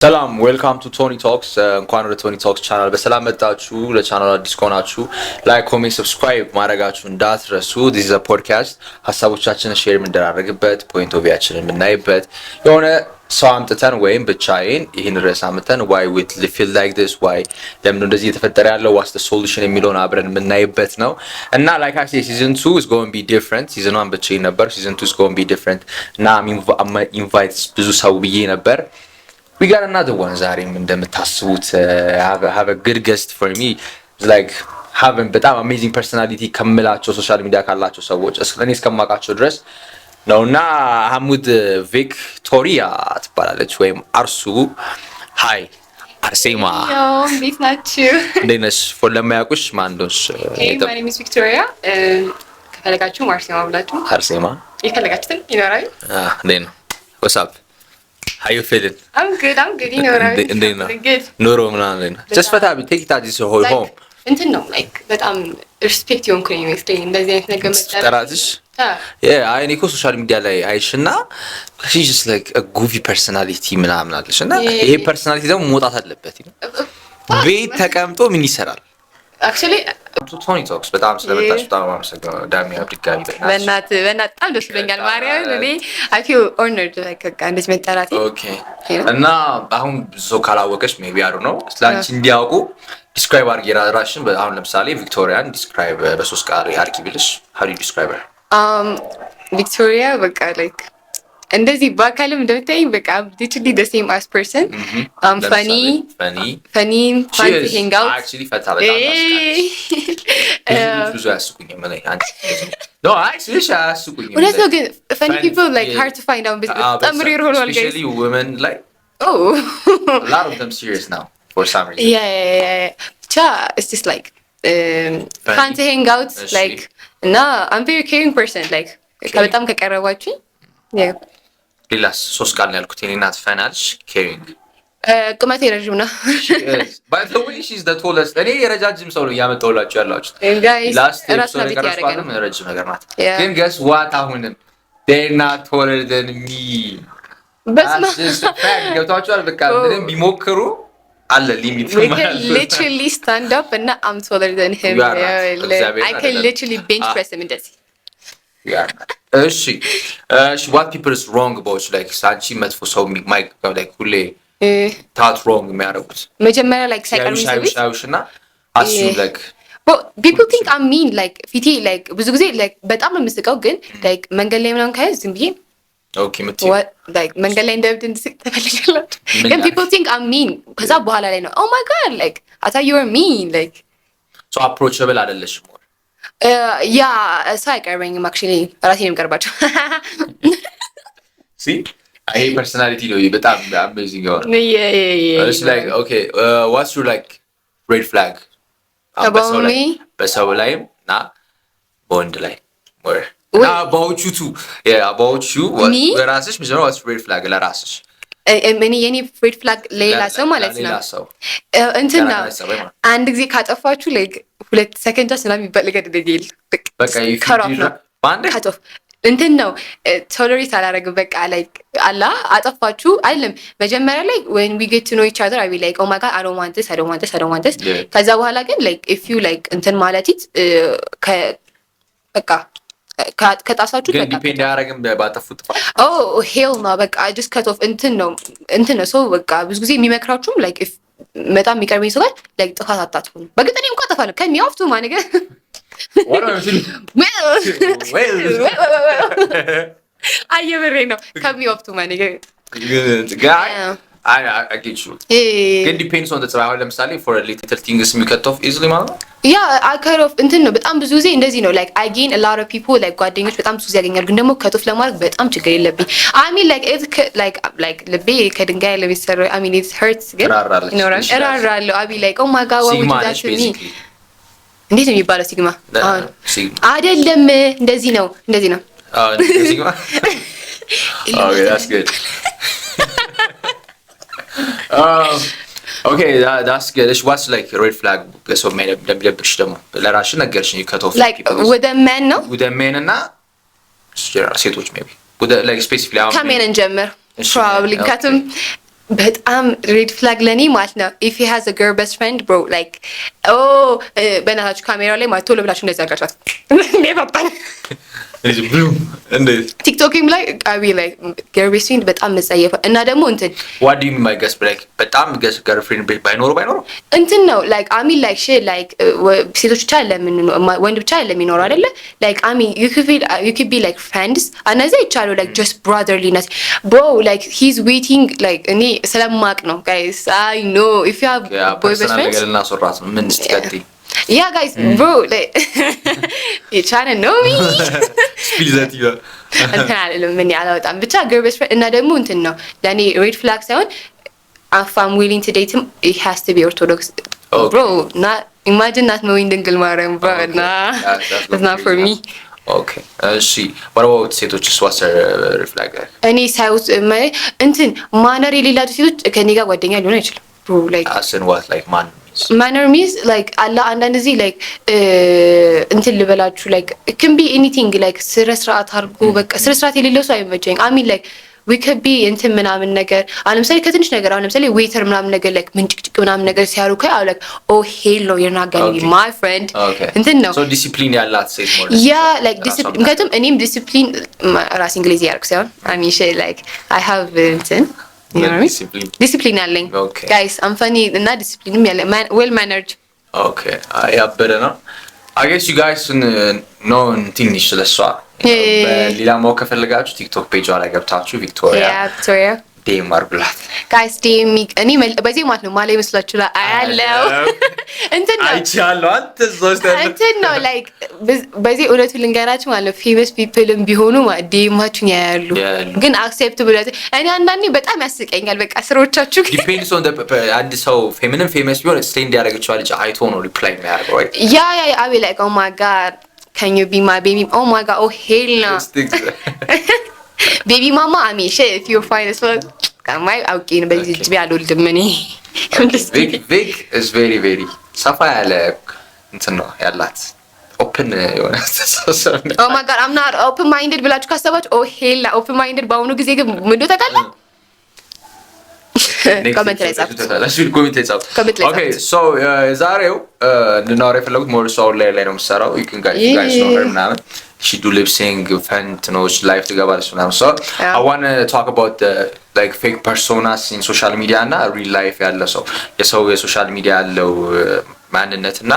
ሰላም፣ welcome to Tony Talks። እንኳን ወደ Tony Talks channel በሰላም መጣችሁ። ለቻናሉ አዲስ ከሆናችሁ like፣ comment፣ subscribe ማድረጋችሁ እንዳትረሱ። This is a podcast ሀሳቦቻችንን share የምንደራረግበት፣ point of view ኣችንን የምናይበት፣ የሆነ ሰው አምጥተን ወይም ብቻዬን ይህን ርዕስ አምጥተን why we feel like this፣ why ለምን እንደዚህ እየተፈጠረ ያለው፣ what's the solution የሚለውን አብረን የምናይበት ነው። እና like I say, season 2 is gonna be different። Season 1 ብቻዬን ነበር። Season 2 is gonna be different እና invite ብዙ ሰው ብዬ ነበር። We got another one። ዛሬም እንደምታስቡት have a good guest for me, like having በጣም amazing personality ከምላቸው፣ social media ካላቸው ሰዎች እኔ እስከማውቃቸው ድረስ ነው። እና ሀሙድ ቪክቶሪያ ትባላለች ወይም አርሱ። Hi አርሴማ። እንዴት ናችሁ? እንዴት ነሽ? For ለማያውቁሽ ማን እንደሆንሽ? My name is ቪክቶሪያ። ከፈለጋችሁ አርሴማ ብላችሁ አርሴማ። የፈለጋችሁትን ይኖራል። እንዴት ነው? What's up? How you feeling? I'm good, I'm good. ይኖራል። እንዴት ነው Good. ኑሮ ምናምን? እንዴት ነው? Just ፈታ take it as whole home. እንትን ነው፣ like በጣም respect የሆንኩ ነው የሚመስለኝ እንደዚህ አይነት ነገር መጠራት። ጠራትሽ? አይ፣ እኔ እኮ social media ላይ አይሽና she just like goofy personality ምናምን አለሽ እና ይሄ personality ደግሞ መውጣት አለበት። ቤት ተቀምጦ ምን ይሰራል? Actually Tony Talks በጣም ስለመጣሽ በጣም አመሰግናለሁ። ዳሚ ድጋሚ። በእናትህ በእናትህ በጣም ደስ ብሎኛል። ማርያምን እኔ I feel honored like በቃ እንደዚህ መጠራቴ። Okay፣ እና አሁን ብዙ ሰው ካላወቀሽ maybe አሩ ነው፣ ስለአንቺ እንዲያውቁ describe አድርጊ ራስሽን። አሁን ለምሳሌ ቪክቶሪያን describe በሶስት ቃል አድርጊ ብልሽ how do you describe her? ቪክቶሪያ በቃ like እንደዚህ በአካልም እንደምታይኝ በቃ literally the same as person, funny. Funny. Funny, fun to hang out. Actually ፈታ በጣም ታስቃለች። ብዙ ብዙ አያስቁኝም። እኔ አንቺ no፣ አይ ስልሽ አያስቁኝም። እውነት ነው ግን funny people like hard to find አሁን በጣም rare ሆኗል guys. Especially women ላይ Oh. A lot of them serious now for some reason. Yeah. ብቻ it's just like fun to hang out. እሺ። Like እና I'm very caring person, like በጣም ከቀረባችሁኝ yeah. ሌላስ? ሶስት ቃል ነው ያልኩት። የኔ እናት fun አልሽ፣ caring። ቁመቴ ረዥም ነው። By the way, she's the tallest። እኔ የረጃጅም ሰው ነው እያመጣሁላችሁ ያላችሁት። Guys last ራሱን episode ቤት ያደረገ ነው። የቀረጽኳትም ረጅም ነገር ናት። Yeah. ግን guess what፣ አሁንም they're not taller than me. በስመ That's just a fact። ገብቷችኋል? በቃ ምንም ቢሞክሩ አለ limit። We can literally stand up እና I'm taller than him. You are not. እግዚአብሔርን I can አይደለም። literally bench press him እንደዚህ። እሺ፣ what people is wrong about you? Like አንቺ መጥፎ ሰው like ሁሌ thought wrong የሚያደርጉት? መጀመሪያ like ሳይቀርቡኝ ያዩሽ ያዩሽ ሰዎች ያዩሽ እና assume like people think I'm mean, like ፊቴ like ብዙ ጊዜ like በጣም ነው የምስቀው፣ ግን like መንገድ ላይ ምናምን ካየ ዝም ብዬ Okay የምትይው like መንገድ ላይ እንደ እብድ እንድስቅ ትፈልጋላችሁ? ምን ግን ያህል? People think I'm mean። ከዛ በኋላ ላይ ነው "Oh my God, like I thought you were mean," like So approachable አይደለሽም? Yeah፣ ሰው አይቀርበኝም። Actually ራሴ ነው የምቀርባቸው። See፣ ይሄ personality ነው በጣም amazing የሆነ። It's like, okay, what's your like red flag? About በሰው ላይ me? በሰው ላይም እና በወንድ ላይ or Wait. እና about you too. Yeah, about you. Me? ለራስሽ መጀመሪያ what's red flag ለራስሽ? እኔ የኔ red flag ሌላ ሰው ማለት ነው? ለሌላ ሰው። እንትን ነው። ገና ጸባይ ማለት። አንድ ጊዜ ካጠፋችሁ like ሁለት second chance ምናምን የሚባል ነገር የለም። በቃ if you cut off ነው። በአንዴ። Cut off እንትን ነው፣ tolerate አላደረግም። በቃ like አላ አጠፋችሁ አይደለም፣ መጀመሪያ ላይ when we get to know each other, I be like, "Oh my God, I don't want this, I don't want this, I don't want this." ከዛ በኋላ ግን like if you like እንትን ማለቲት በቃ ከጣሳችሁ ግን በቃ depend አያደርግም ባጠፉት ጥፋት? Oh hell no፣ በቃ just cut off። እንትን ነው ሰው በቃ ብዙ ጊዜ የሚመክራችሁም like if በጣም የሚቀርበኝ ሰው ጋር like ጥፋት አታጥፉ ነው። በእርግጥ እኔም እንኳ አጠፋለሁ ከሚያፍቱ ማነገ What am I feeling? Well. አየብሬ ነው ከሚወፍቱ ማነገ። Guy, I get you. ግን depends on the ጸባይ። አሁን ለምሳሌ for little things you cut off easily ማለት ነው? Yeah, I cut off እንትን ነው፣ በጣም ብዙ ጊዜ እንደዚህ ነው። Like I gain a lot of people, like ጓደኞች በጣም ብዙ ጊዜ ያገኛሉ፣ ግን ደግሞ cut off ለማድረግ በጣም ችግር የለብኝ። I mean, like it like like ልቤ ከድንጋይ ለሚሰራው፣ I mean, it hurts ግን እራራለች። ይኖራል። እሺ፣ እራራለሁ። I be like, "Oh my God, what Sigma would ነች that to me?" basically. እንዴት ነው የሚባለው? Sigma አሁን Sigma. አይደለም፣ እንደዚህ ነው፣ እንደዚህ ነው። Oh, sigma? Okay, that's good. Okay, that's good. እሺ፣ what's like red flag ሰው እንደሚደብርሽ ደግሞ? ለራስሽ ነገርሽኝ cut off Like with a man ነው? With a man እና ሴቶች maybe with a, like specifically አሁን ከ men እንጀምር። እሺ፣ probably okay. ምክንያቱም በጣም red flag ለኔ ማለት ነው if he has a girl best friend, bro, like, oh, በእናታችሁ ካሜራው ላይ ማለት ቶሎ ብላችሁ እንደዚህ አድርጋችኋት እንዴ ፈጣን። እንዴት? ቲክቶክም ላይ I be like girl best friend በጣም መጸየፈ እና ደግሞ እንትን What do you mean by guess, like በጣም guess girlfriend ባይኖረው? እንትን ነው like, I mean, like ሽ like ሴቶች ብቻ ወንድ ብቻ ለሚኖረው አይደለ? Like, I mean, you could be like friends እነዚያ ይቻሉ like just brotherliness, bro. Like, he's waiting. Like, እኔ ስለማቅ ነው guys. I know if you have boy best personal friends. ነገር ልናስወራት ነው። ምን ስትቀጥይ? Yeah, guys, bro, like, you trying to know me. Spill that tea. እንትን አልልም፣ ምን አላወጣም። ብቻ girl best friend እና ደግሞ እንትን ነው ለእኔ red flag ሳይሆን if I'm willing to date him, it has to be Orthodox. Bro, not imagine not knowing ድንግል ማርያም, bro. Nah, it's not for me. Okay, እሺ፣ what about ሴቶችስ? What's a red flag? እኔ ሳይውስ እንትን manner የሌላቸው ሴቶች ከኔ ጋር ጓደኛ ሊሆን አይችልም bro, like As in what? Like man means? Manner means like አላ አንዳንድ ጊዜ like እንትን ልበላችሁ, like can be anything, like ስነ ስርዓት አድርጎ በቃ ስነ ስርዓት የሌለው ሰው አይመቸኝ። I mean, like, we could be እንትን ምናምን ነገር አሁን ለምሳሌ ከትንሽ ነገር አሁን ለምሳሌ waiter ምናምን ነገር like ምንጭቅጭቅ ምናምን ነገር ሲያሩ ከ like, oh hell no, you're not gonna be my friend. እንትን ነው። So discipline ያላት ሴት more. Yeah, like discipline ምክንያቱም እኔም ዲሲፕሊን ራሴ እንግሊዝ ያደርግ ሳይሆን I mean, like, I have እንትን ዲሲፕሊን አለኝ guys. I'm funny እና ዲሲፕሊንም ያለ well mannered. Okay, ያበደ ነው። I guess you guys know ትንሽ ስለሷ። ሌላ ማወቅ ከፈለጋችሁ ቲክቶክ ፔጇ ላይ ገብታችሁ ቪክቶሪያ ቪክቶሪያ DM አድርጉላት። Guys, DM እኔ በዚህ ማለት ነው ማላ ይመስላችሁ አያለው እንትን ነው። አይቻለሁ። አንተ እዛ ውስጥ ያለ እንትን ነው like በዚህ እውነቱ ልንገራችሁ ማለት ነው famous people ም ቢሆኑ DM ኣችሁን ያያሉ። ያያሉ። ግን accept ብለት እኔ አንዳንዴ በጣም ያስቀኛል። በቃ ስሮቻችሁ Depends on አንድ ሰው ምንም famous ቢሆን send ያደረገችዋ ልጅ አይቶ ነው reply የሚያደርገው, right? Yeah, I be like, "Oh my God, can you be my baby?" Oh my God, oh hell no. Baby mama, I mean, shit, if you're fine as fuck ከማይ አውቄ ነው በዚህ እጅ አልወልድም እኔ። ቪክ is very very ሰፋ ያለ እንትን ነው ያላት open የሆነ አስተሳሰብ ነው። Oh my God, I'm not open minded ብላችሁ ካሰባችሁ, oh hell, open minded በአሁኑ ጊዜ ግን ምንድን ነው ታውቃለህ? Comment ላይ ጻፉት። Comment ላይ ጻፉት። Comment ላይ Okay, so የዛሬው እንድናወራ የፈለጉት more እሷ ኦንላይን ላይ ነው የምትሰራው። You can guys know her ምናምን። She do lip sync ፈንትኖች live ትገባለች ምናምን። So I wanna talk about like fake personas in social media እና real life ያለ ሰው የሰው የ social media ያለው ማንነት እና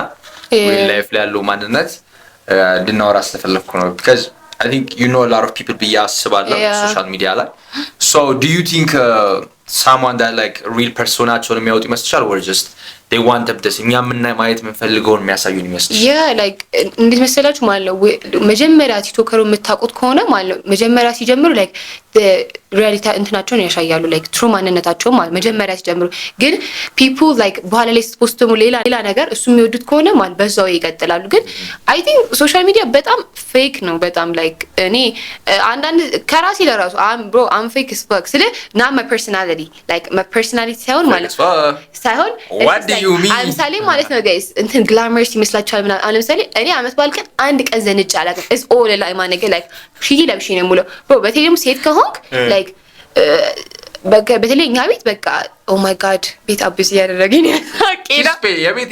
real life ላይ ያለው ማንነት እንድናወራ ስለፈለግኩ ነው because I think you know a lot of people ብዬ አስባለሁ social media ላይ። So do you think someone that like real persona ኣቸውን የሚያወጡ ይመስልሻል or just they want this እኛ የምናይ ማየት የምንፈልገውን የሚያሳዩን ይመስልሻል? Yeah, like እንዴት መሰላችሁ ማለት ነው መጀመሪያ TikToker ኡ የምታውቁት ከሆነ ማለት ነው መጀመሪያ ሲጀምሩ like reality እንትናቸውን ያሳያሉ like true ማንነታቸውን ማለት መጀመሪያ ሲጀምሩ። ግን people like በኋላ ላይ ስት post ኡ ሌላ ሌላ ነገር እሱ የሚወዱት ከሆነ ማለት በዛው ይቀጥላሉ። ግን I think social media በጣም fake ነው በጣም። Like እኔ አንዳንድ ከራሴ ለራሱ I'm, bro, I'm fake as fuck ስለ not my personality, like my personality ሳይሆን ማለት ሳይሆን What do you mean? ለምሳሌ ማለት ነው guys እንትን glamorous ይመስላችኋል ምናምን። አሁን ለምሳሌ እኔ አመት በዓል ቀን አንድ ቀን ዘንጬ አላውቅም። It's all like ማነገ like ሽይ ለብሼ ነው የምውለው bro። በተለይ ደግሞ ሴት ከሆንክ like በተለይ እኛ ቤት በቃ oh my God ቤት abuse እያደረገኝ ነው።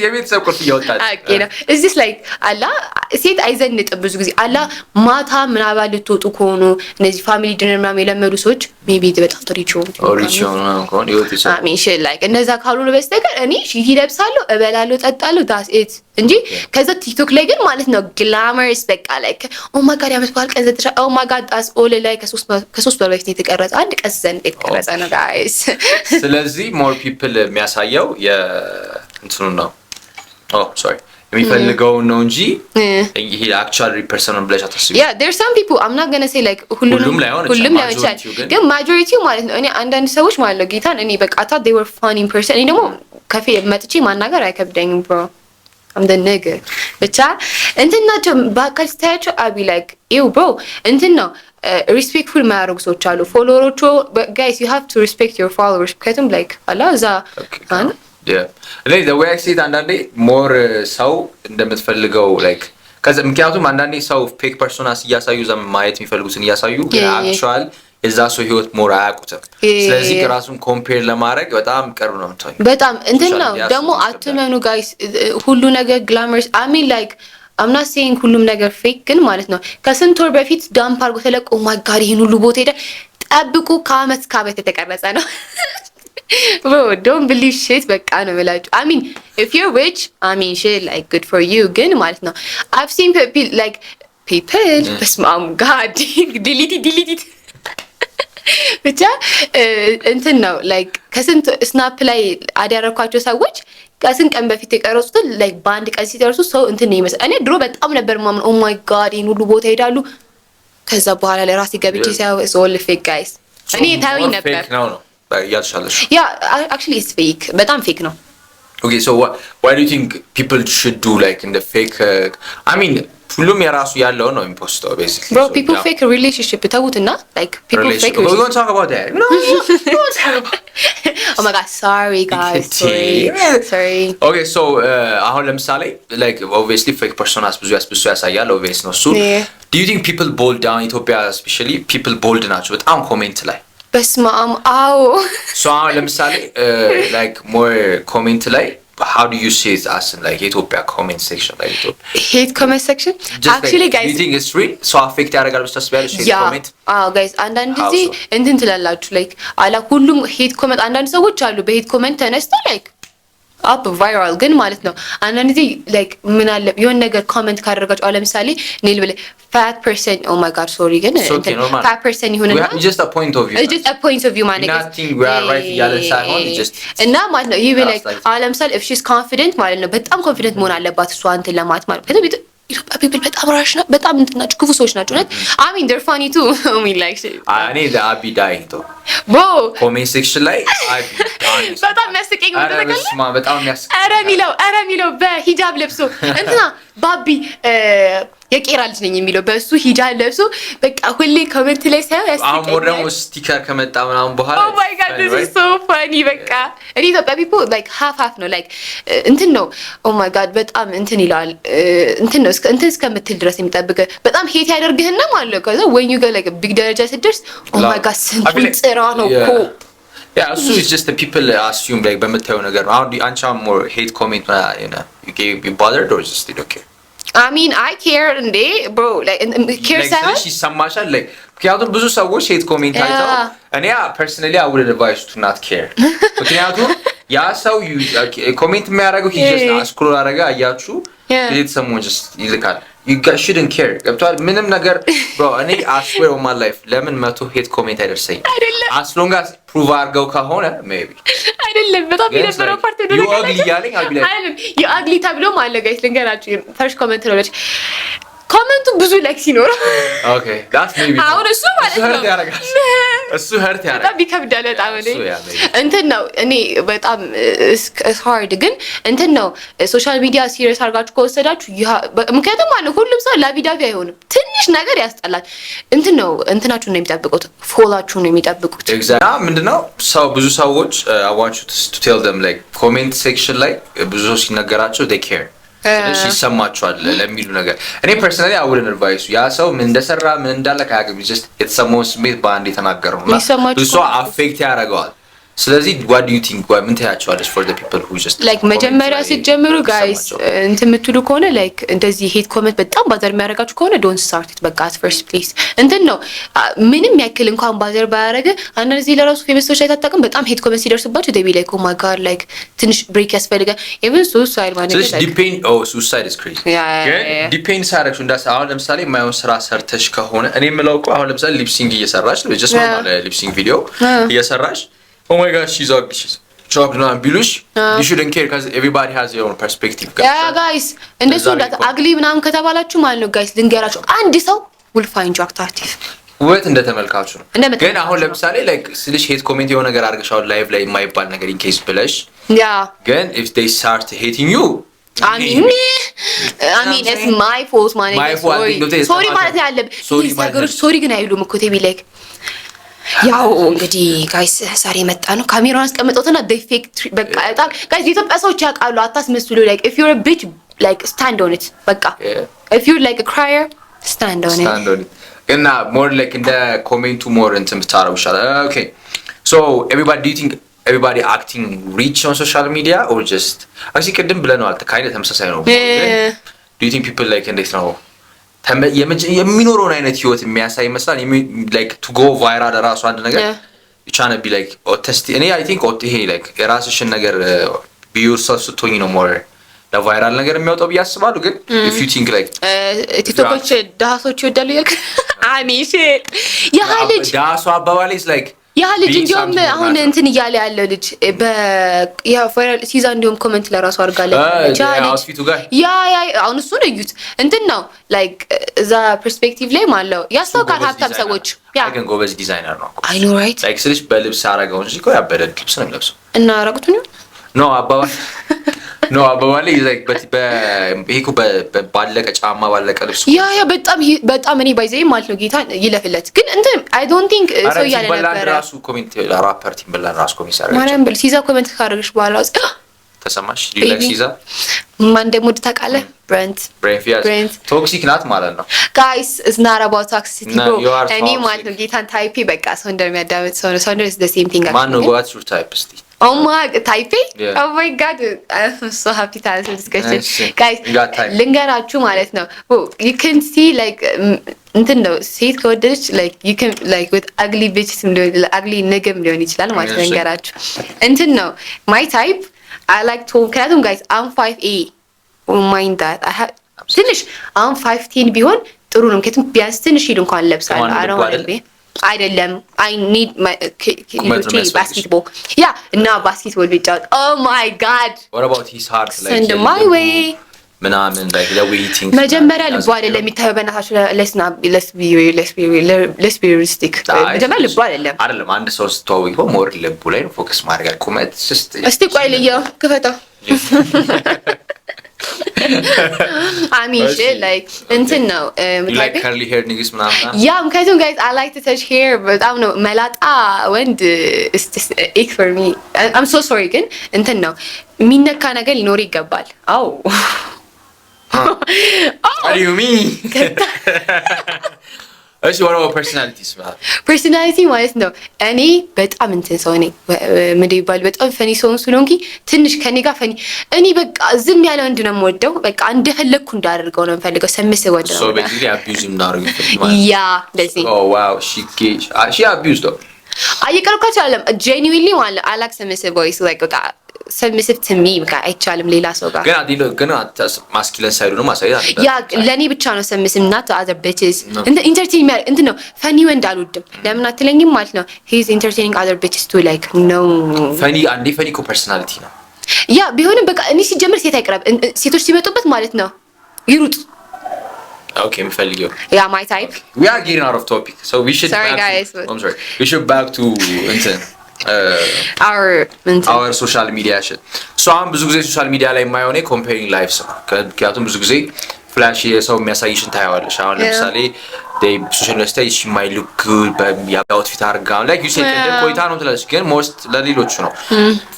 የቤተሰብ ቁልፍ እያወጣች አቄ ነው። እዚህ like አላ ሴት አይዘንጥም ብዙ ጊዜ አላ ማታ ምናባ ልትወጡ ከሆኑ እነዚህ family dinner ምናምን የለመዱ ሰዎች maybe በጣም rich like እነዛ ካልሆኑ በስተቀር እኔ ሺቲ ለብሳለሁ፣ እበላለሁ፣ ጠጣለሁ፣ that's it እንጂ ከዛ ቲክቶክ ላይ ግን ማለት ነው glamorous በቃ like, "Oh my God, የዓመት በዓል ቀን ዘንጥሻ." Oh my God, that's all like ከ3 ወር በፊት የተቀረጸ አንድ ቀን ዘንጥ የተቀረጸ ነው guys። ስለዚህ more people የሚያሳየው የእንትኑን ነው, sorry, የሚፈልገውን ነው እንጂ ይሄ actual person ብለሽ አታስቢ። Yeah, there's some people, I'm not gonna say like ሁሉም ላይሆን ሁሉም ላይሆን ይችላል፣ ግን majority ው ማለት ነው። እኔ አንዳንድ ሰዎች ማለት ነው ጌታን እኔ በቃ thought they were funny in person። እኔ ደግሞ ከፌ መጥቼ ማናገር አይከብደኝም bro, I'm the nigga። ብቻ እንትን ናቸው በአካል ስታያቸው I be like, "Ew, bro." እንትን ነው respectful የማያደርጉ ሰዎች አሉ። Follower ኦቹ guys, you have to respect your followers ምክንያቱም like አላ እዛ እኔ the way I see it አንዳንዴ more ሰው እንደምትፈልገው like ከዛ ምክንያቱም አንዳንዴ ሰው fake personas እያሳዩ እዛ ማየት የሚፈልጉትን እያሳዩ ግን actual የዛ ሰው ህይወት more አያውቁትም። ስለዚህ ራሱን compare ለማድረግ በጣም ቅርብ ነው የምትሆኚው። በጣም እንትን ነው ደግሞ፣ አትመኑ guys፣ ሁሉ ነገር glamorous። I mean, like, I'm not saying ሁሉም ነገር fake፣ ግን ማለት ነው ከስንት ወር በፊት dump አድርጎ ተለቆ my God ይህን ሁሉ ቦታ ሄደ፣ ጠብቁ፣ ከአመት እስከ አመት የተቀረጸ ነው። Don't believe shit በቃ ነው የምላችሁ። I mean, if you're rich, I mean, shit, like, good for you፣ ግን ማለት ነው I've seen people, like, people፣ በስመ አብ፣ God, delete, delete። ብቻ እንትን ነው፣ like ከስንት Snap ላይ add ያደረኳቸው ሰዎች ከስንት ቀን በፊት የቀረጹትን like በአንድ ቀን ሲደርሱ ሰው እንትን ነው ይመስል። እኔ ድሮ በጣም ነበር ማምን፣ oh my God ይህን ሁሉ ቦታ ይሄዳሉ። ከዛ በኋላ ላይ ራሴ ገብቼ ሳየው all fake, guys። እኔ ታዩኝ ነበር። Fake ነው ነው እያልሻለሽ? Yeah, actually it's fake፣ በጣም fake ነው። Okay, so why do you think people should do like in the fake? I mean, ሁሉም የራሱ ያለው ነው የሚ post ተው basically. Bro, people fake relationship ተዉትና like people fake. We gonna talk about that. No, we gonna talk about Oh my God, sorry guys, sorry, sorry. Okay, so አሁን ለምሳሌ like obviously fake personas ብዙ ያስብሱ ያሳያል። Obvious ነው እሱ። Do you think people bold down ኢትዮጵያ especially people bold ናቸው በጣም comment ላይ? በስመ አብ፣ አዎ። So አሁን ለምሳሌ like more comment ላይ how do you see it as in like የኢትዮጵያ comment section, like ኢትዮጵያ Hate comment section? Just actually like, guys, do you think it's real? So affect ያደርጋል ብለሽ ታስቢያለሽ hate Yeah. comment? አዎ guys፣ አንዳንድ How ጊዜ so? እንትን ትላላችሁ፣ like አላ ሁሉም hate comment፣ አንዳንድ ሰዎች አሉ በ hate comment ተነስተው like up viral፣ ግን ማለት ነው አንዳንድ ጊዜ like ምን አለ የሆነ ነገር comment ካደረጋችሁ፣ አሁን ለምሳሌ እኔ ልበል fat person፣ oh my God, sorry፣ ግን It's okay, normal. Fat person ይሁንና We have just a point of view. It's just a point of view ማለት ነው። Nothing we are right እያለን ሳይሆን just እና ማለት ነው ይህ like like አሁን ለምሳሌ if she's confident ማለት ነው፣ በጣም confident መሆን አለባት እሷ እንትን ለማለት ማለት ነው። ኢትዮጵያ people በጣም harsh ና በጣም እንትን ናቸው፣ ክፉ ሰዎች ናቸው። እውነት፣ I mean, they're funny too. I mean, like እኔ I be dying though. Bro. Comment section ላይ I be dying. በጣም የሚያስቀኝ ኧረ በስመ አብ፣ በጣም የሚያስቀኝ። ኧረ ሚለው በሂጃብ ለብሶ እንትና ባቢ የቄራ ልጅ ነኝ የሚለው በእሱ ሂጃብ ለብሶ በቃ ሁሌ comment ላይ ሳየው አሁን more ደግሞ ያስቀኛል። Sticker ከመጣ ምናምን በኋላ Oh my God, this is so funny። በቃ እኔ ኢትዮጵያ people like half half ነው፣ like እንትን ነው፣ oh my God በጣም እንትን ይለዋል፣ እንትን ነው እንትን እስከምትል ድረስ የሚጠብቅ፣ በጣም hate ያደርግህና ማለት ነው። ከዛ when you get like big ደረጃ ስትደርስ oh my God ስንቱን ጽራ ነው እኮ። Yeah, እሱ is just the people assume like በምታየው ነገር ነው። አሁን አንቺ አሁን more hate comment you get you bothered or just you don't care? I mean, I care እንዴ bro, like care Like ሳይሆን ስልሽ ይሰማሻል፣ like ምክንያቱም ብዙ ሰዎች hate comment አይተው እኔ personally I would advise to not care፣ ምክንያቱም ያ ሰው comment የሚያደርገው he just scroll አደረገ፣ አያችሁ፣ የተሰማውን just ይልካል። You guys shouldn't care፣ ገብቶሃል? ምንም ነገር bro፣ እኔ I swear on my life ለምን 100 hate comment አይደርሰኝም? አይደለም። As long as prove አድርገው ከሆነ maybe. አይደለም፣ በጣም የነበረው part you ugly እያለኝ I'll be like አይደለም፣ you ugly ተብሎ ማለት፣ guys ልንገራችሁ፣ first comment ነው፣ comment ኡ ብዙ like ሲኖረው። Okay, that's maybe አሁን እሱ ማለት እሱ ነው hurt ያደርጋል። እሱ hurt ያደርጋል። በጣም ይከብዳል። በጣም እኔ እሱ yeah, maybe. እንትን ነው፣ እኔ በጣም hard፣ ግን እንትን ነው፣ social media serious አድርጋችሁ ከወሰዳችሁ ምክንያቱም ማለት ነው ሁሉም ሰው lovey dovey አይሆንም። ትንሽ ነገር ያስጠላል። እንትን ነው፣ እንትናችሁን ነው የሚጠብቁት፣ follow ኣችሁን ነው የሚጠብቁት። Exactly. ምንድነው ሰው ብዙ ሰዎች I want you to tell them like comment section ላይ ብዙ ሰው ሲነገራቸው they care ትንሽ ይሰማቸዋል ለሚሉ ነገር እኔ personally I wouldn't advise። ያ ሰው ምን እንደሰራ ምን እንዳለ አያውቅም። Just የተሰማውን ስሜት በአንድ የተናገረው ነው እና የሚሰማችሁ ብዙ ሰው affect ያደርገዋል። ስለዚህ what do you think፣ ምን ትያቸዋለች for the people who just like መጀመሪያ ስትጀምሩ guys እንትን የምትሉ ከሆነ፣ like እንደዚህ hate comment በጣም bother የሚያደርጋችሁ ከሆነ don't start it በቃ at first place። እንትን ነው፣ ምንም ያክል እንኳን bother ባያደርግ አንዳንድ ጊዜ ለራሱ famous ኦች ላይ ታጣቅም በጣም hate comment ሲደርስባቸው they be like, "Oh my God, like ትንሽ break ያስፈልጋል።" Even suicide ማለት ስለዚህ depend, oh, suicide is crazy። ግን depend ሳያደርግሽ እንዳስ አሁን ለምሳሌ የማይሆን ስራ ሰርተሽ ከሆነ፣ እኔ የምለው እኮ አሁን ለምሳሌ lip sync እየሰራሽ just normal lip sync ቪዲዮ እየሰራሽ oh my God, she's ugly, she's chopped ምናምን ቢሉሽ you shouldn't care because everybody has their own perspective. Yeah guys፣ እንደሱ እንዳት ugly ምናምን ከተባላችሁ ማለት ነው guys ልንገራችሁ፣ አንድ ሰው will find you attractive. ውበት እንደ ተመልካቹ ነው። እንደ ግን አሁን ለምሳሌ like ስልሽ hate comment የሆነ ነገር አድርገሽ አሁን live ላይ የማይባል ነገር in case ብለሽ ግን if they start hating you I mean, it's my fault ማለት sorry ማለት ያለብህ ነገሮች sorry ግን አይሉም እኮ they be like ያው እንግዲህ guys ዛሬ መጣ ነው ካሜራውን አስቀምጠውትና fake። በቃ በጣም guys የኢትዮጵያ ሰዎች ያውቃሉ። አታስመስሉ። Like if you're bitch, like stand on it በቃ። If you're like crier, stand on it. Stand on it. እና more like እንደ comment ኡ more እንትን ብታረጉ ይሻላል። Okay, so everybody, do you think everybody acting rich on social media or just, actually ቅድም ብለነዋል፣ kind ተመሳሳይ ነው። Do you think people like እንዴት ነው የሚኖረውን አይነት ህይወት የሚያሳይ ይመስላል? Like to go viral ራሱ አንድ ነገር tryna be like authentic። እኔ I think ይሄ like የራስሽን ነገር be yourself ስትሆኝ ነው more ለ viral ነገር የሚያወጣው ብዬ አስባለሁ። ግን if you think like ቲክቶኮች ድሃ ሰዎች ይወዳሉ እያልክ አሚሽ ያ ልጅ ድሃ ሰው አባባል is like ያ ልጅ እንዲሁም አሁን እንትን እያለ ያለው ልጅ viral ሲዛ እንዲሁም comment ለራሱ አድርጋለች። Outfit ኡ ጋር። Yeah, አሁን እሱን እዩት። እንትን ነው like እዛ perspective ላይ ማለው ያስታውቃል። ሀብታም ሰዎች Yeah, ግን ጎበዝ ዲዛይነር ነው። I know, right? Like ስልሽ በልብስ አረገው እንጂ እኮ ያበደ ልብስ ነው የሚለብሰው። እና ራቁቱን No, አባባል no, አባባል ይሄ እኮ ባለቀ ጫማ ባለቀ ልብስ። Yeah, በጣም በጣም እኔ by the way ማለት ነው ጌታ ይለፍለት። ግን እንትን I don't think ሰው እያለ ነበረ። ራሱ comment rapper ቲምበላንድ ራሱ comment ሲያደርግ ማርያም ብል ሲዛ comment ካደረግሽ በኋላ ተሰማሽ? Like ሲዛ ማን ደግሞ ታውቃለህ? ብረንት። ብሬንት toxic ናት ማለት ነው። Guys, it's not about toxicity, bro። እኔ ማለት ነው ጌታን type ኤ በቃ ሰው እንደሚያዳምጥ ሰው ነው። ሰው is the same thing. ማን ነው? What's your type እስቲ? Oh my, type ኤ? Oh my God, I'm so happy to answer this question. Guys, ልንገራችሁ ማለት ነው you can see like እንትን ነው ሴት ከወደደች like you can like with ugly bitches ሊሆን ugly nigga ም ሊሆን ይችላል ማለት ነው። ልንገራችሁ እንትን ነው my type, I like tall ምክንያቱም guys, I'm 5'8. Mind that. I have ትንሽ አሁን 5'10 ቢሆን ጥሩ ነው። ምክንያቱም ቢያንስ ትንሽ heel እንኳን ለብሳለሁ። I don't wanna be አይደለም I need basketball, yeah, እና basketball ቢጫወት, oh my God. What about his heart, like send my way. ምናምን like the way he thinks? መጀመሪያ ልቡ አይደለም የሚታየው። በእናታችሁ let's be realistic። መጀመሪያ ልቡ አይደለም። አይደለም፣ አንድ ሰው ስትተዋወቂ እኮ more ልቡ ላይ ነው focus ማድረግ። ቁመት እስቲ ቆይ ልየው፣ ክፈተው። I mean, shit, like እንትን ነው Like curly hair niggas ምናምን። Yeah, ምክንያቱም guys, I like to touch hair በጣም ነው። መላጣ ወንድ ick for me. I'm so sorry። ግን እንትን ነው የሚነካ ነገር ሊኖር ይገባል። አው። What do you mean? እሺ, what about personalities? Personality ማለት ነው እኔ በጣም እንትን ሰው ነኝ። ምንድን ይባል በጣም funny ሰውን ስለሆንኩኝ ትንሽ ከኔ ጋር funny እኔ በቃ ዝም ያለ ወንድ ነው የምወደው። በቃ እንደፈለግኩ እንዳደርገው ነው የምፈልገው። Submissive ወንድ ነው። So basically abuse እንዳደርግ ማለት Yeah, እንደዚህ። Oh wow, she abused though. እየቀለድኳቸው አይደለም። Genuinely ማለት I like submissive boys, like በቃ submissive to me። በቃ አይቻልም ሌላ ሰው ጋር። ግን አዲሎ ግን masculine side ኡ ነው ማሳየት አለበት። Yeah, ለእኔ ብቻ ነው submissive, not other bitches። Entertain የሚያደርግ እንትን ነው። Funny ወንድ አልወድም። ለምን አትለኝም ማለት ነው he's entertaining other bitches too, like no. Funny አንዴ funny እኮ personality ነው። Yeah, ቢሆንም በቃ እኔ ሲጀምር ሴት አይቅረብ። ሴቶች ሲመጡበት ማለት ነው ይሩጥ። Okay, የምፈልገው Yeah, my type. We are getting out of topic, so we should Sorry, back guys. to, I'm sorry, we should back to እንትን our እንትን our social media shit. So አሁን ብዙ ጊዜ social media ላይ የማየው እኔ comparing lives ነው። ምክንያቱም ብዙ ጊዜ flash የሰው የሚያሳይሽን ታየዋለሽ። አሁን ለምሳሌ social media ስታይ she might look good በ outfit አርጋ like you said ቅድም ቆይታ ነው ትላለች፣ ግን most ለሌሎቹ ነው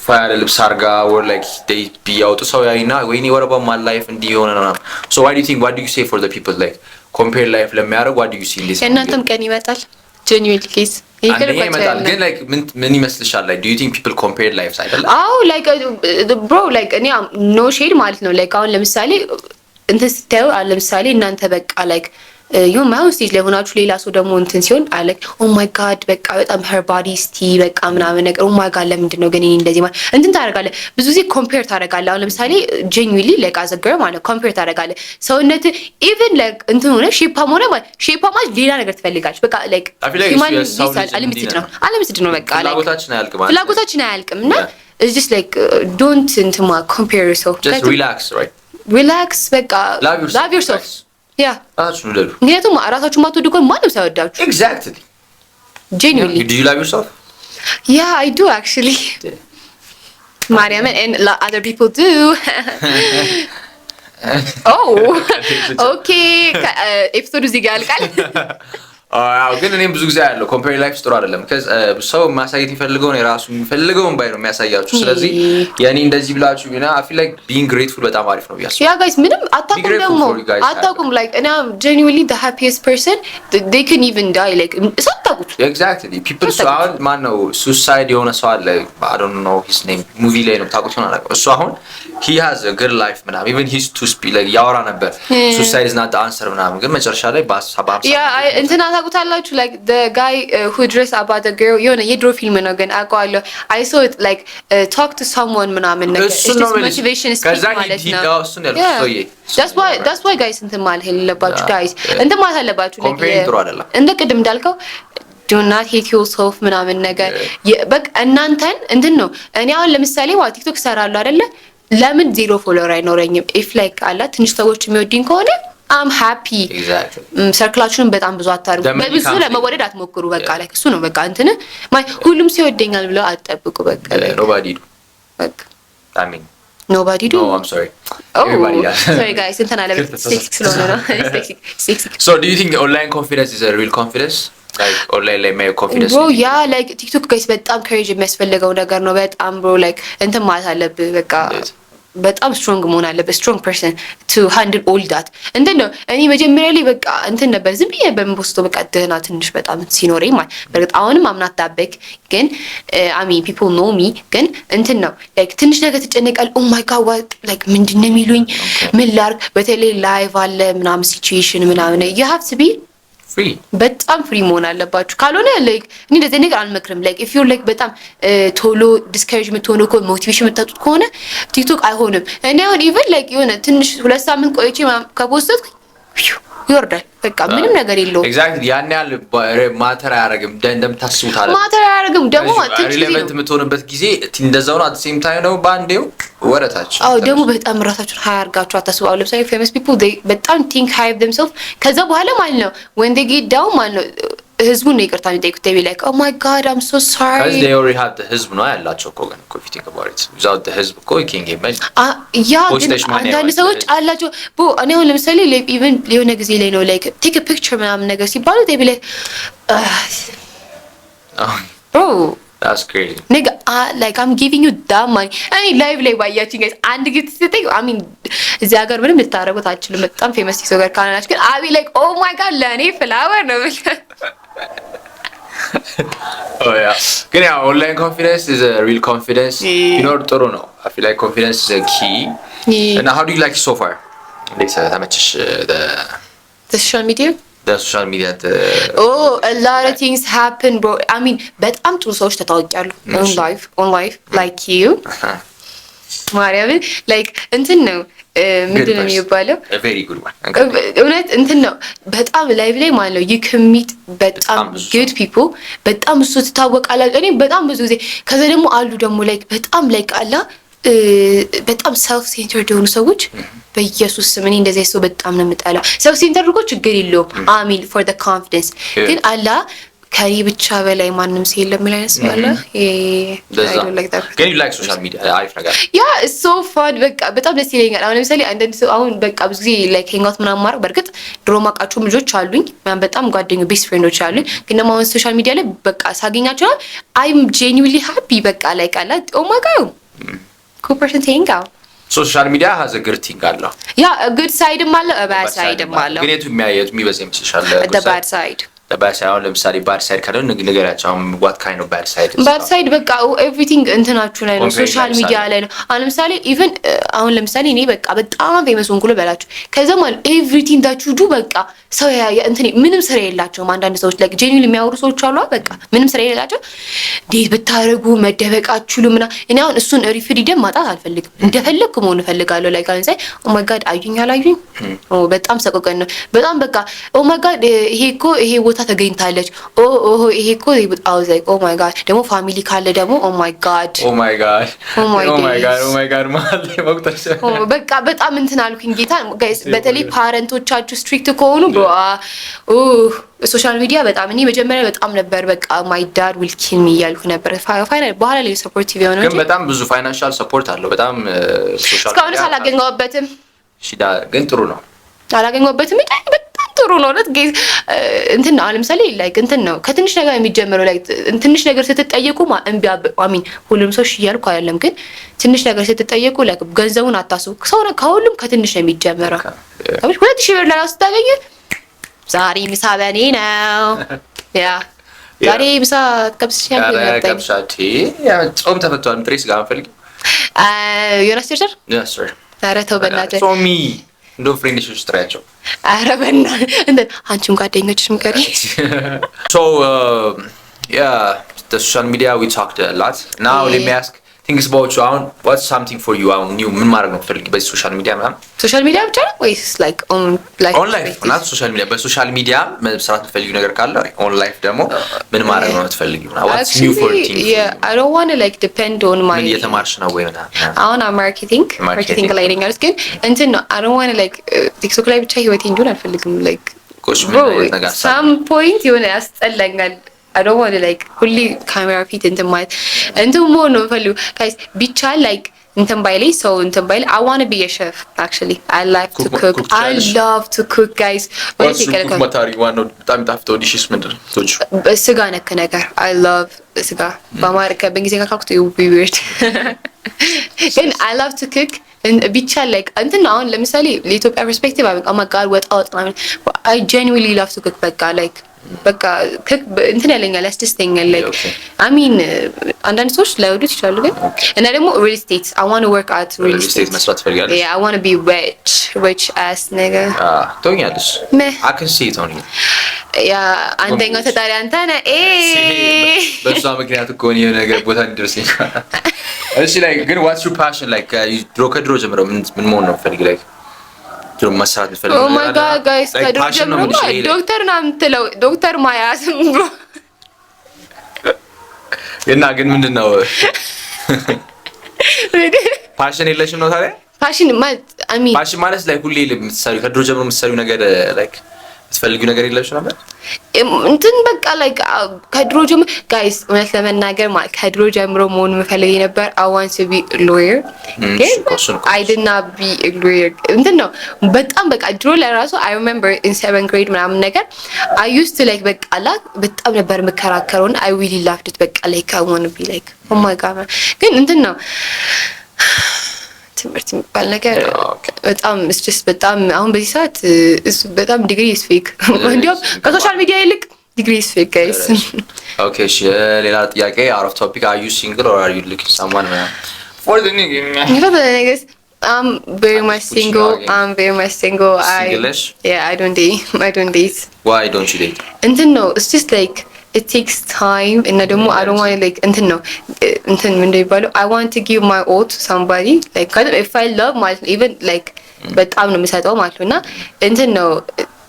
ፋ ያለ ልብስ አርጋ or like they ቢያወጡ ሰው ያይና ወይኔ what about my life እንዲህ የሆነ ነው። So why do you think, what do you say for the people like compare life ለሚያደርግ? What do you see እንዴት ነው? የእናንተም ቀን ይመጣል። Genuine case. አንደኛ ይመጣል፣ ግን like ምን ይመስልሻል? Like do you think people compare lives አይደለ? አዎ, like bro, like እኔ no shade ማለት ነው። Like አሁን ለምሳሌ እንትን ስታዩ አሁን ለምሳሌ እናንተ በቃ like ይሁን ማይሆን stage ላይ ሆናችሁ ሌላ ሰው ደግሞ እንትን ሲሆን like oh my God በቃ በጣም her body ስቲ በቃ ምናምን ነገር oh my God ለምንድን ነው ግን እኔ እንደዚህ ማለት እንትን ታደርጋለህ። ብዙ ጊዜ compare ታደርጋለህ። አሁን ለምሳሌ genuinely like as a girl ማለት compare ታደርጋለህ። ሰውነት even like እንትን ሆነ shape ኣም ሆነ ማለት shape ኣም ማለት ሌላ ነገር ትፈልጋለች። በቃ like I feel like human የሰው ልጅ unlimited እንዲህ ነው፣ unlimited ነው በቃ like ፍላጎታችን አያልቅም ማለት ነው። ፍላጎታችን አያልቅም እና it's just like don't እንትን compare yourself. Just relax, right? Relax በቃ። Love yourself, Love yourself. Guys. Yeah. ራሳችሁን ውደዱ። ምክንያቱም ራሳችሁ ማትወዱ ከሆነ ማንም ሰው አይወዳችሁ። Exactly. Genuinely. Do you love yourself? Yeah, I do actually, ማርያምን, and other people do. Oh, okay, episode ኡ እዚህ ጋር ያልቃል። አዎ፣ ግን እኔም ብዙ ጊዜ ያለው compare life ጥሩ አይደለም። ሰው ማሳየት የሚፈልገውን የራሱ የሚፈልገውን ባይ ነው የሚያሳያችሁ። ስለዚህ የእኔ እንደዚህ ብላችሁ ቢና I feel like being grateful በጣም አሪፍ ነው ብያለሁ። Yeah guys፣ ምንም አታውቁም፣ ደግሞ አታውቁም። Like እኔ genuinely the happiest person, they can even die like ሳታውቁት። Exactly, people። አሁን ማን ነው suicide የሆነ ሰው አለ፣ I don't know his name፣ movie ላይ ነው፣ ታውቁት ይሆናል፣ አላውቅም። እሱ አሁን he has a good life ምናምን፣ even he's to speak like ያወራ ነበር suicide is not the answer ምናምን፣ ግን መጨረሻ ላይ በ50 Yeah፣ እንትና ታውቁታላችሁ፣ like the guy who dress about the girl፣ የሆነ የድሮ ፊልም ነው ግን አውቀዋለሁ። I saw it like talk to someone ምናምን ነገር፣ motivation speak ማለት ነው። እሱን ያልኩት ሰውዬ። That's why guys፣ እንትን ማለት የሌለባችሁ guys፣ እንትን ማለት አለባችሁ። Comparing ጥሩ አይደለም። እንደ ቅድም እንዳልከው do not hate yourself ምናምን ነገር። በቃ እናንተን እንትን ነው። እኔ አሁን ለምሳሌ ዋ ቲክቶክ እሰራለሁ አይደለ? ለምን 0 follower አይኖረኝም? If like አላ ትንሽ ሰዎች የሚወዱኝ ከሆነ I'm happy። Circle ኣችሁን በጣም ብዙ አታርጉ። በብዙ ለመወደድ አትሞክሩ። በቃ like እሱ ነው፣ በቃ እንትን ሁሉም ሰው ይወደኛል ብለው አትጠብቁ። በቃ Nobody do. በቃ I mean, Nobody do. No, I'm sorry. Sorry guys፣ እንትን አለ፣ ስለሆነ ነው። So do you think online confidence is a real confidence? Like online ላይ የማየው confidence? Bro, yeah, like ቲክቶክ guys በጣም courage የሚያስፈልገው ነገር ነው። በጣም bro፣ like እንትን ማለት አለብህ፣ በቃ በጣም strong መሆን አለበት። Strong person to handle all that እንትን ነው። እኔ መጀመሪያ ላይ በቃ እንትን ነበር፣ ዝም ብዬ በም post ው፣ በቃ ደህና ትንሽ በጣም ሲኖረኝ ማለት። በእርግጥ አሁንም I'm not that big ግን I mean, people know me፣ ግን እንትን ነው፣ like ትንሽ ነገር ትጨነቃል። Oh my God, what, like ምንድን ነው የሚሉኝ? ምን ላድርግ? በተለይ live አለ ምናምን situation ምናምን፣ you have to be free. በጣም free መሆን አለባችሁ። ካልሆነ like እኔ እንደዚህ ነገር አልመክርም። Like if you like በጣም ቶሎ discourage የምትሆኑ ከሆነ፣ motivation የምታጡት ከሆነ ቲክቶክ አይሆንም። እኔ አሁን even like የሆነ ትንሽ 2 ሳምንት ቆይቼ ከ post ኩ ይወርዳል። በቃ ምንም ነገር የለውም። Exactly፣ ያን ያህል matter አያደርግም እንደምታስቡት አለ። Matter አያደርግም ደግሞ ትንሽ ጊዜ Relevant ነው። የምትሆንበት ጊዜ እንደዛው ነው። At same time ደግሞ በአንዴው ወረታች። አዎ፣ ደግሞ በጣም ራሳችሁን high አድርጋችሁ አታስቡ። አሁን ለምሳሌ famous people በጣም think high of themself፣ ከዛ በኋላ ማለት ነው when they get down ማለት ነው ህዝቡን ነው ይቅርታ የሚጠይቁት። They be like, "Oh my God, I'm so sorry." 'Cause they already have the ህዝብ ነው ያላቸው እኮ። ግን እኮ if you think about it, without the ህዝብ እኮ you can't get money. Yeah፣ ግን post ሽ ማን አንዳንድ ያየዋል? ሰዎች አላቸው። Bro፣ እኔ አሁን ለምሳሌ even የሆነ ጊዜ ላይ ነው like take picture ምናምን ነገር ሲባሉ they be like, "Bro, That's crazy. Nigga, like I'm giving you that money." እኔ live ላይ ባያችኝ guys፣ አንድ gift ሲሰጠኝ፣ I mean እዚህ ሀገር ምንም ልታደርጉት አትችሉም። በጣም famous ሰው ጋር ካልሆናችሁ ግን I'll be like, "Oh my God, ለእኔ flower ነው።" Oh yeah. ግን ያው online confidence is a real confidence ቢኖር ጥሩ ነው። I feel like confidence is a key. እና how do you like it so far? እንዴት ተመቸሽ the Social media? The social media, the Oh, a lot of things happen, bro. I mean በጣም ጥሩ ሰዎች ተታወቂያሉ on live like you፣ ማርያምን፣ like እንትን ነው፣ ምንድን ነው የሚባለው? A very good one. እውነት እንትን ነው፣ በጣም live ላይ ማለት ነው you can meet በጣም በጣም ብዙ good people፣ በጣም ብዙ ትታወቃላችሁ። እኔ በጣም ብዙ ጊዜ፣ ከዛ ደግሞ አሉ ደግሞ like በጣም like አላ በጣም self centered የሆኑ ሰዎች። በኢየሱስ ስም እኔ እንደዚህ ሰው በጣም ነው የምጠላው። Self centered እኮ ችግር የለውም፣ I mean for the confidence፣ ግን አላ ከኔ ብቻ በላይ ማንም ሰው የለም የሚል አይነት ሰው አለ። እንደዛ። ግን you like social media፣ አሪፍ ነገር። Yeah, so fun፣ በቃ በጣም ደስ ይለኛል። አሁን ለምሳሌ አንዳንድ ሰው አሁን በቃ ብዙ ጊዜ like hangout ምናምን ማድረግ፣ በእርግጥ ድሮ ማውቃቸውም ልጆች አሉኝ ምናምን፣ በጣም ጓደኞ best friend ኦች አሉኝ። ግን ደግሞ አሁን social media ላይ በቃ ሳገኛቸው I'm genuinely happy። በቃ like አላ oh my God, cool person to hang out. Social media has a good thing አለው። Yeah, good side ም አለው፣ bad side ም አለው። ግን የቱ የሚበዛ ይመስልሻል? The bad side. Bad side፣ አሁን ለምሳሌ bad side ካለ ንገሪያቸው። አሁን what kind of bad side? Bad side በቃ everything እንትናችሁ ላይ ነው፣ Comparing social media ላይ ነው። አሁን ለምሳሌ even አሁን ለምሳሌ እኔ በቃ በጣም famous ሆንኩ ልበላችሁ። ከዛ ማለት everything that you do በቃ ሰው እንትን ምንም ስራ የላቸውም። አንዳንድ ሰዎች like genuine የሚያወሩ ሰዎች አሉ። በቃ ምንም ስራ የሌላቸው፣ date ብታደርጉ መደበቅ አትችሉ ምና። እኔ አሁን እሱን freedom ማጣት አልፈልግም። እንደፈለግኩ መሆን እፈልጋለሁ። Like አሁን ሳይ oh my God አዩኝ አላዩኝ በጣም ሰቆቀን ነው። በጣም በቃ oh my God ይሄ እኮ ይሄ ቦታ ተገኝታለች። ኦ ኦ ይሄ እኮ I was like, "Oh my God." ደግሞ family ካለ ደግሞ oh my God. Oh my God. Oh my Oh my God. Days. Oh my God መሀል ላይ መቁጠር። በቃ በጣም እንትን አልኩኝ። ጌታ guys፣ በተለይ parent ኦቻችሁ strict ከሆኑ social media በጣም፣ እኔ መጀመሪያ በጣም ነበር በቃ my dad will kill me እያልኩ ነበር። Final በኋላ ላይ supportive የሆነ ግን በጣም ብዙ financial support አለው። በጣም social እስካሁንስ አላገኘሁበትም። ግን ጥሩ ነው። አላገኘሁበትም እንጂ በጣም ጥሩ ጥሩ ነው እውነት guys። እንትን ነው፣ አሁን ለምሳሌ like እንትን ነው፣ ከትንሽ ነገር የሚጀምረው። Like ትንሽ ነገር ስትጠየቁ እምቢ፣ I mean ሁሉም ሰው እሺ እያልኩ አይደለም፣ ግን ትንሽ ነገር ስትጠየቁ like ገንዘቡን አታስቡ። ሰው ከሁሉም ከትንሽ ነው የሚጀምረው። 2000 ብር ለራሱ ስታገኝ ዛሬ ምሳ በኔ ነው፣ yeah፣ ዛሬ ምሳ ቀብስሻለሁ። ጾም ተፈቷል። ጥሬ ስጋ አንፈልግም። ዮናስ ቸርቸር። ኧረ ተው በእናትህ። ጾሚ እንደውም friend ኦች ጥሪያቸው። ኧረ በእናትህ፣ እንትን አንቺም ጓደኞችሽም ቀሪ። So yeah, the social media, we talked a lot. Now let me ask things about you. አሁን what's something for you? አሁን new ምን ማድረግ ነው የምትፈልጊው በዚህ social media ምናምን? Social media ብቻ ነው ወይስ like on life? On life ናት social media። በ social media መስራት የምትፈልጊው ነገር ካለ፣ on life ደግሞ ምን ማድረግ ነው የምትፈልጊው? What's new for thing? I don't want to like depend on my ምን እየተማርሽ ነው ወይ ምናምን? አሁን marketing ላይ ነኝ ያሉት፣ ግን እንትን ነው፣ I don't want to like ቲክቶክ ላይ ብቻ ህይወቴ እንዲሆን አልፈልግም። Like some point የሆነ ያስጠላኛል። I don't want like ሁሌ ካሜራ ፊት እንትን ማለት፣ እንትን መሆን ነው የምፈልገው guys። ቢቻል like እንትን ባይለኝ ሰው እንትን ባይለኝ I wanna be a chef. Actually, I like to cook. I love to cook, guys. በጣም የሚጣፍጠው dishes ምንድን ነው? ስጋ ነክ ነገር። I love ስጋ። በአማርኛ በእንግሊዝኛ ካልኩት be weird፣ ግን I love to cook። ቢቻል like እንትን ነው፣ አሁን ለምሳሌ ለኢትዮጵያ perspective አማጋር ወጣ ወጥ ምናምን፣ I genuinely love to cook። በቃ like በቃ cook እንትን ያለኛል፣ ያስደስተኛል። Like I mean አንዳንድ ሰዎች ላይወዱት ይችላሉ፣ ግን እና ደግሞ real estate፣ I wanna work at real estate። መስራት ትፈልጊያለሽ? Yeah, I wanna be rich, rich ass nigga. ትሆኛለሽ። I can see it on you. Yeah, አንደኛው ተጣሪ አንተ ነህ። በእሷ ምክንያት እኮ እኔ የሆነ ነገር ቦታ እንዲደርሰኝ። እሺ፣ like ግን what's your passion? Like ድሮ ከድሮ ጀምሮ ምን መሆን ነው የምትፈልጊው? Like ድሮ መስራት የምትፈልጊው? Oh my God, guys፣ ከድሮ ጀምሮ ዶክተር ነው የምትለው፣ ዶክተር ማያስ። እና ግን ምንድን ነው passion የለሽም ነው ታዲያ? Passion ማለት I mean Passion ማለት like ሁሌ የምትሰሪው፣ ከድሮ ጀምሮ የምትሰሪው ነገር፣ like የምትፈልጊው ነገር የለሽም ነበር? እንትን በቃ like ከድሮ ጀምሮ guys፣ እውነት ለመናገር ማለት ከድሮ ጀምሮ መሆን የምፈልግ ነበር። I want to be lawyer፣ ግን I did not be lawyer። እንትን ነው፣ በጣም በቃ ድሮ ለራሱ I remember in 7 grade ምናምን ነገር I used to like በቃ በጣም ነበር የምከራከረው እና I really loved it። በቃ like I want be like, oh my God፣ ግን እንትን ነው፣ ትምህርት የሚባል ነገር በጣም ስ በጣም አሁን በዚህ ሰዓት በጣም degree is fake። እንዲያውም ከ social media ይልቅ degree is fake, guys። Okay፣ እሺ፣ ሌላ ጥያቄ out of topic: are you single or are you looking someone for the niggas? I'm very much single. I'm very much single. Single-ish? Yeah, I don't date. I don't date. Why don't you date? እንትን ነው፣ it's just like it takes time እና ደግሞ I don't want like እንትን ነው፣ እንትን ምንድን ነው የሚባለው፣ I want to give my all to somebody. Like if I love ማለት ነው፣ even like በጣም ነው የምሰጠው ማለት ነው። እና እንትን ነው፣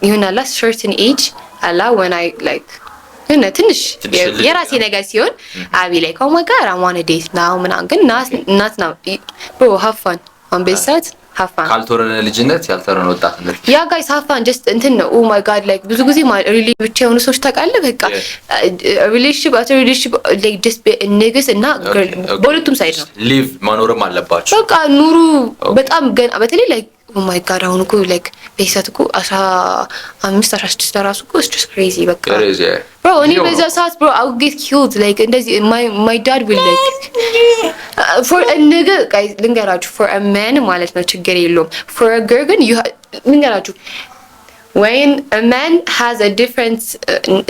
ይሆናላ certain age አላ when I like የሆነ ትንሽ የራሴ ነገር ሲሆን I be like, "Oh my God, I wanna date now" ምናምን። ግን not now, bro. Have fun። አሁን በዚህ ሰዓት have fun። ካልተወረነ ልጅነት ያልተወረነ ወጣትነት። Yeah, guys, have fun. Just እንትን ነው፣ oh my God, like ብዙ ጊዜ really ብቻ የሆኑ ሰዎች ታውቃለህ፣ በቃ relationship after relationship, like just niggas እና በሁለቱም side ነው። Live መኖርም አለባቸው። በቃ ኑሩ። በጣም ገና በተለይ like, oh my God, አሁን እኮ like በዚህ ሰዓት እኮ 15 16 ለራሱ እኮ it's just crazy በቃ bro። እኔ በዛ ሰዓት bro, I would get killed. Like እንደዚህ my dad will like for a nigga, guys፣ ልንገራችሁ፣ for a man ማለት ነው ችግር የለውም። For a girl ግን ልንገራችሁ፣ when a man has a different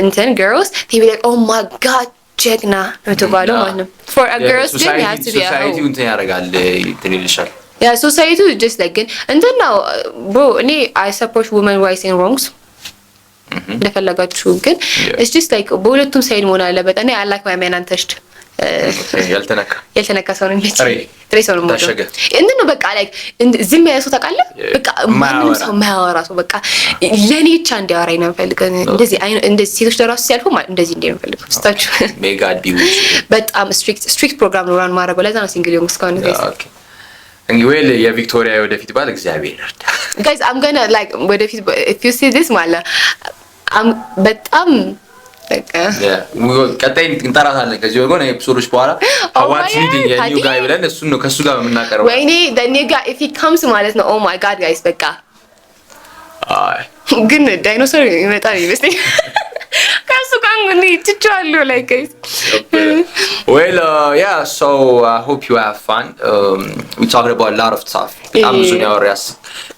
እንትን girls, they be like, "Oh my God, ጀግና" ነው የምትባለው ማለት ነው። For a girls ግን you have to be a Society ው እንትን ያደርጋል፣ እንትን ይልሻል። Yeah, society just like ግን እንትን ነው bro። እኔ I support women rights and wrongs፣ እንደፈለጋችሁ፣ ግን it's just like በሁለቱም side መሆን አለበት። እኔ I like my man untouched። ያልተነካ። ያልተነካ ሰው ነው የሚመቸኝ። ጥሬ ሰው ነው የምወደው። እንትን ነው በቃ like ዝም ያለ ሰው ታውቃለህ? በቃ ማንም ሰው የማያወራ ሰው፣ በቃ ለእኔ ብቻ እንዲያወራኝ ነው የምፈልገው። እንደዚህ እንደዚህ ሴቶች ለራሱ ሲያልፉ ማለት እንደዚህ እንዲህ ነው የምፈልገው። ስታችሁ በጣም strict program ነው run ማድረገው። ለዛ ነው single የሆንኩት እስካሁን guys። እንግዲህ well የቪክቶሪያ የወደፊት ባል እግዚአብሔር ይርዳ። Guys, I'm gonna like ወደፊት if you see this ማለት በጣም ቀጣይ እንጠራታለን። ከዚህ ወገን episode ኦች በኋላ what's new የ new guy ብለን እሱን ነው ከእሱ ጋር የምናቀርበው። ወይኔ, the new guy, if he comes ማለት ነው፣ oh my God, guys፣ በቃ። አይ ግን ዳይኖሰር ይመጣል ይመስለኛል። ከእሱ ጋር እኔ ትቼዋለሁ like guys. Well, yeah, so I hope you have fun. We talked about a lot of stuff. በጣም ብዙ ነው ያወራስ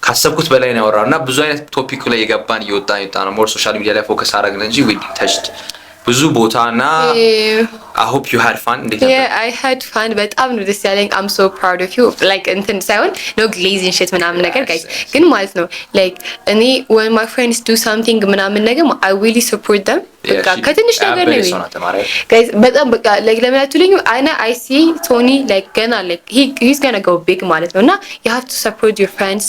ካሰብኩት በላይ ነው ያወራው እና ብዙ አይነት topic ላይ የገባን እየወጣን የወጣ ነው። More social media ላይ focus አደረግን እንጂ we touched ብዙ ቦታ እና I hope you had fun. እንዴት ነበር? Yeah, I had fun. በጣም ነው ደስ ያለኝ። I'm so proud of you. Like እንትን ሳይሆን no glazing shit ምናምን ነገር guys ግን ማለት ነው like እኔ when my friends do something ምናምን ነገር I really support them. በቃ ከትንሽ ነገር ነው guys በጣም በቃ like ለምን አትሉኝም? አና I see ቶኒ like ገና like he's gonna go big ማለት ነው እና you have to support your friends.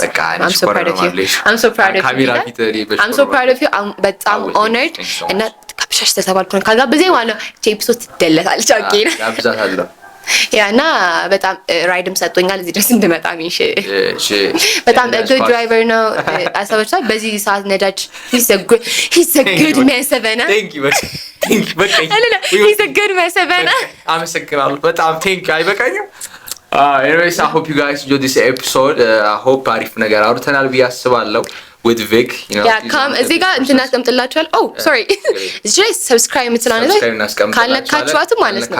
I'm so proud of you. I'm so proud of you. I'm so proud of you. I'm በጣም honored እና ካብሻሽ ተተባልኩ ነው ካልጋበዘኝ ማለት ነው episode ትደለታለች። Okay. ጋብዛታለሁ። Yeah, እና በጣም ride ም ሰጥቶኛል እዚህ ድረስ እንድመጣ ሚሽ በጣም good driver ነው። አሰባችኋል። በዚህ ሰዓት ነዳጅ he's a good man ሰበና። He's a good man ሰበና። አመሰግናለሁ በጣም thank አይበቃኝም። Anyways, I hope you guys enjoy this episode. I hope አሪፍ ነገር አውርተናል ብዬ አስባለሁ with Vic, you know. Yeah, come እዚህ ጋር እንትን እናስቀምጥላችኋል። Oh, sorry, እዚህ ላይ subscribe የምትለው ነገር ካልነካችኋትም ማለት ነው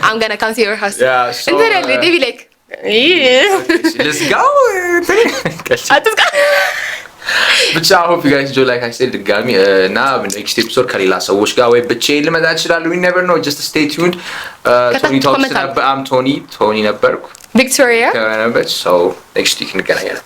I'm gonna come to your house. እንትን ያለ they be like Let's go. አትዝጋ። ብቻ I hope you guys enjoy, like I said ድጋሚ እና next episode ከሌላ ሰዎች ጋር ወይ ብቻዬን ልመጣ እችላለሁ። We never know, just stay tuned. ቶኒ Talks ነበር። I'm ቶኒ ቶኒ ነበርኩ። ቪክቶሪያ ነበርች። So next week እንገናኛለን።